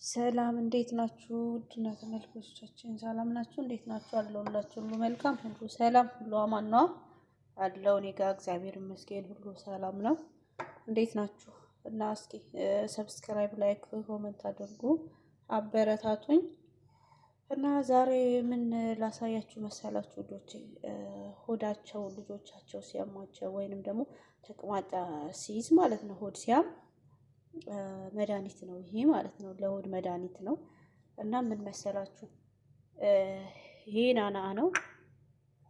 ሰላም እንዴት ናችሁ? ውድና ተመልካቾቻችን ሰላም ናችሁ? እንዴት ናችሁ? አለሁላችሁ። ሁሉ መልካም፣ ሁሉ ሰላም፣ ሁሉ አማን ነው አለው። እኔ ጋር እግዚአብሔር ይመስገን ሁሉ ሰላም ነው። እንዴት ናችሁ? እና እስኪ subscribe፣ like፣ comment አድርጉ፣ አበረታቱኝ። እና ዛሬ ምን ላሳያችሁ መሰላችሁ ውዶቼ? ሆዳቸው ልጆቻቸው ሲያማቸው ወይንም ደግሞ ተቅማጥ ሲይዝ ማለት ነው ሆድ ሲያም መድኃኒት ነው ይሄ ማለት ነው። ለሆድ መድኃኒት ነው። እና ምን መሰላችሁ ይሄ ናና ነው።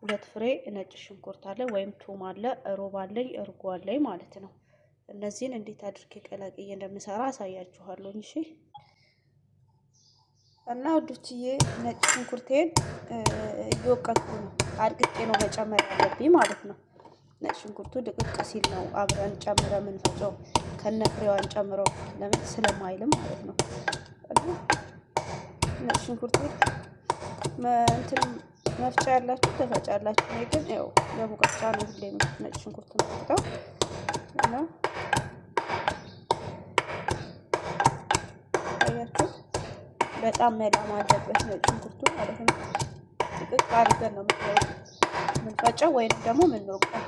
ሁለት ፍሬ ነጭ ሽንኩርት አለ ወይም ቱም አለ፣ ሮብ አለኝ፣ እርጎ አለኝ ማለት ነው። እነዚህን እንዴት አድርጌ ቀላቅዬ እንደምሰራ አሳያችኋለሁ። እሺ እና ውዶችዬ ነጭ ሽንኩርቴን እየወቀጥኩ ነው፣ አድቅቄ ነው መጨመር ያለብኝ ማለት ነው። ነጭ ሽንኩርቱ ድቅቅ ሲል ነው አብረን ጨምረ የምንፈጨው ከነ ፍሬዋን ጨምረው ለምን ስለማይልም ማለት ነው። ነጭ ሽንኩርቱ እንትን መፍጫ ያላችሁ ተፈጫላችሁ። እኔ ግን ያው በሙቀጫ ነው ሁሌም ነጭ ሽንኩርት የምፈጨው እና አያችሁት፣ በጣም መላም አለበት ነጭ ሽንኩርቱ ማለት ነው። ድቅቅ አድርገን ነው የምንፈጨው ወይም ደግሞ የምንወቅጠው።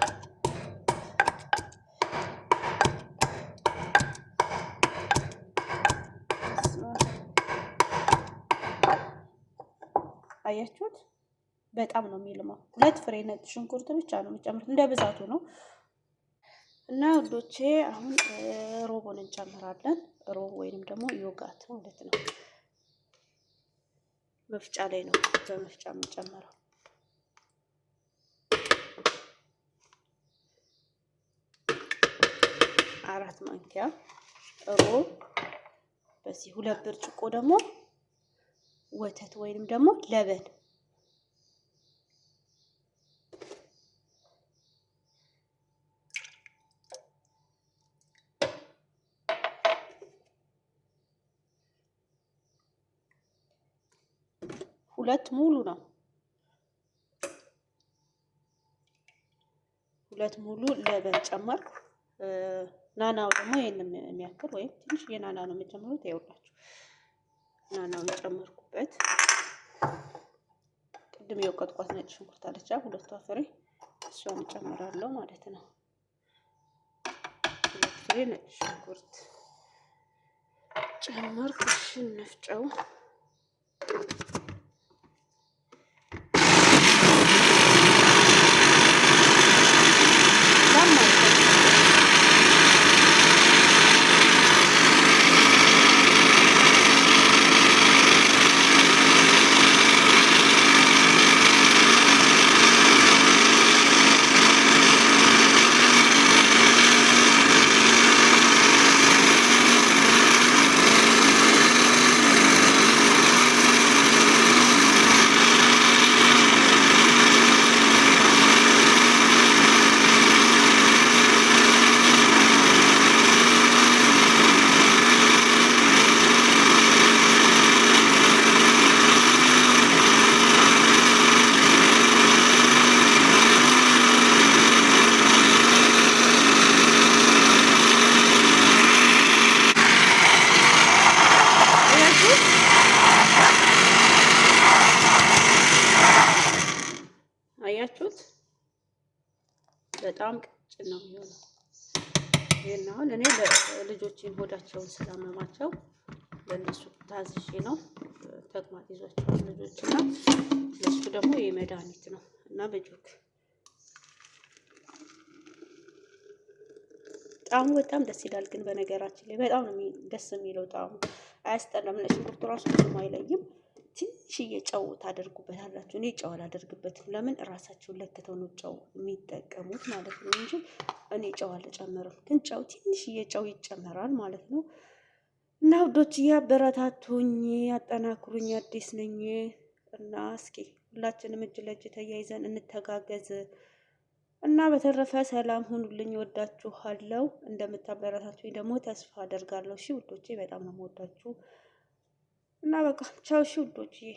አያችሁት? በጣም ነው የሚልመው። ሁለት ፍሬ ነጭ ሽንኩርት ብቻ ነው የምጨምሩት፣ እንደ ብዛቱ ነው። እና ውዶቼ አሁን ሮቦን እንጨምራለን። ሮብ ወይንም ደግሞ yogurt ማለት ነው። መፍጫ ላይ ነው በመፍጫ የምንጨምረው። አራት ማንኪያ ሮብ፣ በዚህ ሁለት ብርጭቆ ደግሞ ወተት ወይንም ደግሞ لبن ሁለት ሙሉ ነው። ሁለት ሙሉ لبن ጨመርኩ። ናናው ደግሞ ይሄን የሚያክል ወይም ትንሽ የናና ነው የምጨምሩት። ይኸውላችሁ ናናውን ጨመርኩበት። ቅድም የወቀጥኳት ነጭ ሽንኩርት አለች ሁለቷ ፍሬ እሷን ጨምራለሁ ማለት ነው። ሁለት ፍሬ ነጭ ሽንኩርት ጨመርኩ። እሺ እንፍጨው። አያችሁት? በጣም ቀጭን ነው የሚሆነው። ይሄን አሁን እኔ ልጆቼን ሆዳቸውን ስላመማቸው ለእነሱ ታዝዤ ነው። ተቅማጥ ይዟቸዋል ልጆች እና ለሱ ደግሞ የመድኃኒት ነው እና በጆክ ጣዕሙ በጣም ደስ ይላል። ግን በነገራችን ላይ በጣም ነው ደስ የሚለው ጣዕሙ አያስጠላም። ነጭ ሽንኩርቱ ራሱ ብዙም አይለይም። ትንሽዬ ጨው ታደርጉበታላችሁ። እኔ ጨው አላደርግበትም። ለምን እራሳቸውን ለክተው ነው ጨው የሚጠቀሙት ማለት ነው እንጂ እኔ ጨው አልጨምርም። ግን ጨው ትንሽዬ ጨው ይጨመራል ማለት ነው። እና ውዶች እያበረታቱኝ አጠናክሩኝ። አዲስ ነኝ እና እስኪ ሁላችንም እጅ ለእጅ ተያይዘን እንተጋገዝ እና በተረፈ ሰላም ሁኑልኝ። ወዳችኋለሁ። እንደምታበረታቱኝ ደግሞ ተስፋ አደርጋለሁ። እሺ ውዶቼ፣ በጣም ነው የምወዳችሁ። እና በቃ ቻው። እሺ ውዶችዬ።